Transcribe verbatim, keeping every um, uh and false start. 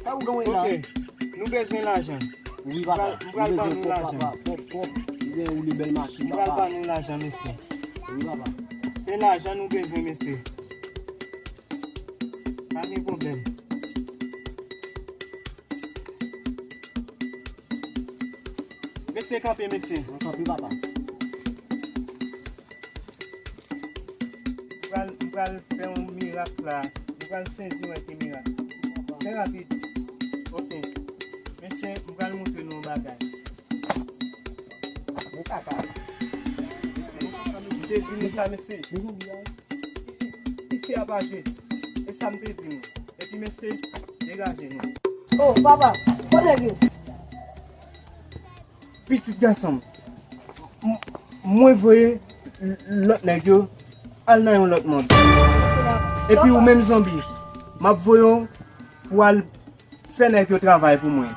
Sa ou gen la? Ok, nou bezwen lajan. Wi, papa. M pral ban nou lajan. Papa, pòp, pòp. Ou gen ou li bèl machin, papa. M pral ban nou lajan, mesye. Wi, papa. Se lajan nou bezwen, mesye. Pa gen pwoblèm. Mesye, kanpe, mesye. Mwen kanpe, papa. M pral, m pral fè yon mirak la. M pral sezi wè ki mirak. Fè rapid. Ok. Mesye, m pral montre nou yon bagay. Bon kaka. M te di nou sa, mesye. Isi a pa jwe. E sa m te di nou. Epi mesye, degaje nou. Oh, papa, kote nèg yo? Pitit gason m, m- mwen voye l- lòt nèg yo al nan yon lòt mond. Epi ou menm zonbi, m ap voye w pou al fè nèg yo travay pou mwen.